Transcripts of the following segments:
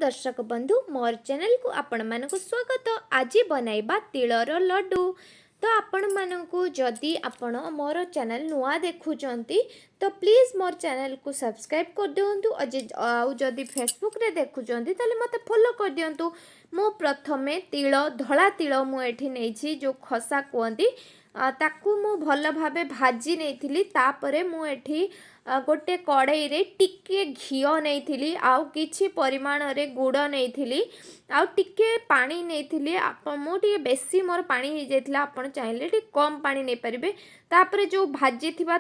ଦର୍ଶକ ବନ୍ଧୁ, ମୋର ଚ୍ୟାନେଲକୁ ଆପଣମାନଙ୍କୁ ସ୍ୱାଗତ। ଆଜି ବନାଇବା ତିଳର ଲଡ଼ୁ। ତ ଆପଣମାନଙ୍କୁ ଯଦି ଆପଣ ମୋର ଚ୍ୟାନେଲ ନୂଆ ଦେଖୁଛନ୍ତି, ତ ପ୍ଲିଜ୍ ମୋର ଚ୍ୟାନେଲକୁ ସବସ୍କ୍ରାଇବ୍ କରିଦିଅନ୍ତୁ। ଆଉ ଯଦି ଫେସବୁକ୍ରେ ଦେଖୁଛନ୍ତି, ତାହେଲେ ମୋତେ ଫଲୋ କରିଦିଅନ୍ତୁ। ମୁଁ ପ୍ରଥମେ ତିଳ, ଧଳା ତିଳ ମୁଁ ଏଠି ନେଇଛି, ଯେଉଁ ଖସା କୁହନ୍ତି, ତାକୁ ମୁଁ ଭଲ ଭାବେ ଭାଜି ନେଇଥିଲି। ତାପରେ ମୁଁ ଏଠି ଗୋଟେ କଡ଼େଇରେ ଟିକେ ଘିଅ ନେଇଥିଲି, ଆଉ କିଛି ପରିମାଣରେ ଗୁଡ଼ ନେଇଥିଲି, ଆଉ ଟିକେ ପାଣି ନେଇଥିଲି। ଆପଣ, ମୁଁ ଟିକେ ବେଶୀ ମୋର ପାଣି ହେଇଯାଇଥିଲା, ଆପଣ ଚାହିଁଲେ ଟିକେ କମ୍ ପାଣି ନେଇପାରିବେ। ତାପରେ ଯେଉଁ ଭାଜିଥିବା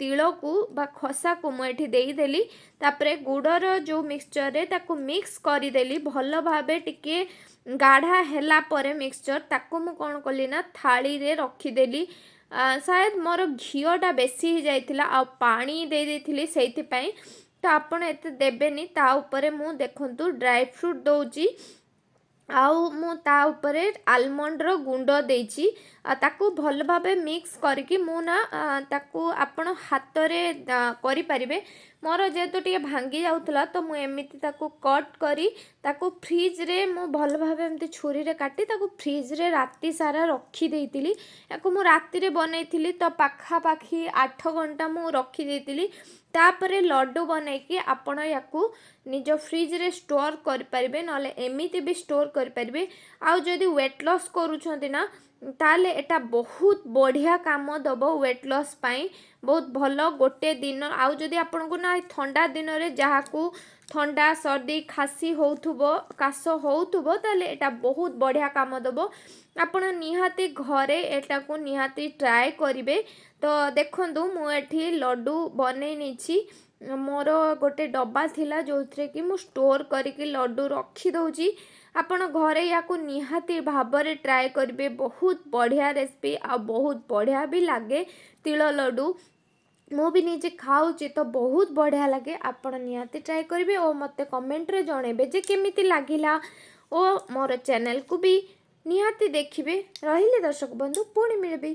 ତିଳକୁ ବା ଖସାକୁ ମୁଁ ଏଠି ଦେଇଦେଲି। ତାପରେ ଗୁଡ଼ର ଯେଉଁ ମିକ୍ସଚରରେ ତାକୁ ମିକ୍ସ କରିଦେଲି ଭଲ ଭାବେ। ଟିକେ ଗାଢ଼ା ହେଲା ପରେ ମିକ୍ସଚର, ତାକୁ ମୁଁ କ'ଣ କଲି ନା ଥାଳିରେ ରଖିଦେଲି। ସାୟଦ ମୋର ଘିଅଟା ବେଶୀ ହେଇଯାଇଥିଲା ଆଉ ପାଣି ଦେଇ ଦେଇଥିଲି, ସେଇଥିପାଇଁ ତ ଆପଣ ଏତେ ଦେବେନି। ତା ଉପରେ ମୁଁ ଦେଖନ୍ତୁ ଡ୍ରାଇ ଫ୍ରୁଟ୍ ଦେଉଛି, ଆଉ ମୁଁ ତା ଉପରେ ଆଲମଣ୍ଡର ଗୁଣ୍ଡ ଦେଇଛି। ଆଉ ତାକୁ ଭଲ ଭାବେ ମିକ୍ସ କରିକି ମୁଁ ନା ତାକୁ ଆପଣ ହାତରେ କରିପାରିବେ। ମୋର ଯେହେତୁ ଟିକେ ଭାଙ୍ଗି ଯାଉଥିଲା, ତ ମୁଁ ଏମିତି ତାକୁ କଟ୍ କରି ତାକୁ ଫ୍ରିଜରେ ମୁଁ ଭଲ ଭାବେ ଏମିତି ଛୁରୀରେ କାଟି ତାକୁ ଫ୍ରିଜରେ ରାତି ସାରା ରଖିଦେଇଥିଲି। ୟାକୁ ମୁଁ ରାତିରେ ବନେଇଥିଲି, ତ ପାଖାପାଖି 8 ଘଣ୍ଟା ମୁଁ ରଖିଦେଇଥିଲି। ତାପରେ ଲଡ଼ୁ ବନେଇକି ଆପଣ ୟାକୁ ନିଜ ଫ୍ରିଜରେ ଷ୍ଟୋର୍ କରିପାରିବେ, ନହେଲେ ଏମିତି ବି ଷ୍ଟୋର୍ କରିପାରିବେ। ଆଉ ଯଦି ୱେଟ୍ ଲସ୍ କରୁଛନ୍ତି ନା, ତାହେଲେ ଏଇଟା ବହୁତ ବଢ଼ିଆ କାମ ଦେବ। ୱେଟ୍ ଲସ୍ ପାଇଁ ବହୁତ ଭଲ ଗୋଟେ ଦିନ। ଆଉ ଯଦି ଆପଣଙ୍କୁ ନା ଥଣ୍ଡା ଦିନରେ ଯାହାକୁ ଥଣ୍ଡା, ସର୍ଦ୍ଦି, ଖାସି ହେଉଥିବ, କାଶ ହେଉଥିବ, ତାହେଲେ ଏଇଟା ବହୁତ ବଢ଼ିଆ କାମ ଦେବ। ଆପଣ ନିହାତି ଘରେ ଏଟାକୁ ନିହାତି ଟ୍ରାଏ କରିବେ। ତ ଦେଖନ୍ତୁ, ମୁଁ ଏଠି ଲଡ଼ୁ ବନେଇ ନେଇଛି। ମୋର ଗୋଟେ ଡବା ଥିଲା, ଯେଉଁଥିରେ କି ମୁଁ ଷ୍ଟୋର୍ କରିକି ଲଡ଼ୁ ରଖିଦେଉଛି। ଆପଣ ଘରେ ୟାକୁ ନିହାତି ଭାବରେ ଟ୍ରାଏ କରିବେ। ବହୁତ ବଢ଼ିଆ ରେସିପି ଆଉ ବହୁତ ବଢ଼ିଆ ବି ଲାଗେ ତିଳ ଲଡ଼ୁ। ମୁଁ ବି ନିଜେ ଖାଉଛି, ତ ବହୁତ ବଢ଼ିଆ ଲାଗେ। ଆପଣ ନିହାତି ଟ୍ରାଏ କରିବେ ଓ ମୋତେ କମେଣ୍ଟରେ ଜଣାଇବେ ଯେ କେମିତି ଲାଗିଲା, ଓ ମୋର ଚ୍ୟାନେଲକୁ ବି ନିହାତି ଦେଖିବେ। ରହିଲି ଦର୍ଶକ ବନ୍ଧୁ, ପୁଣି ମିଳିବି।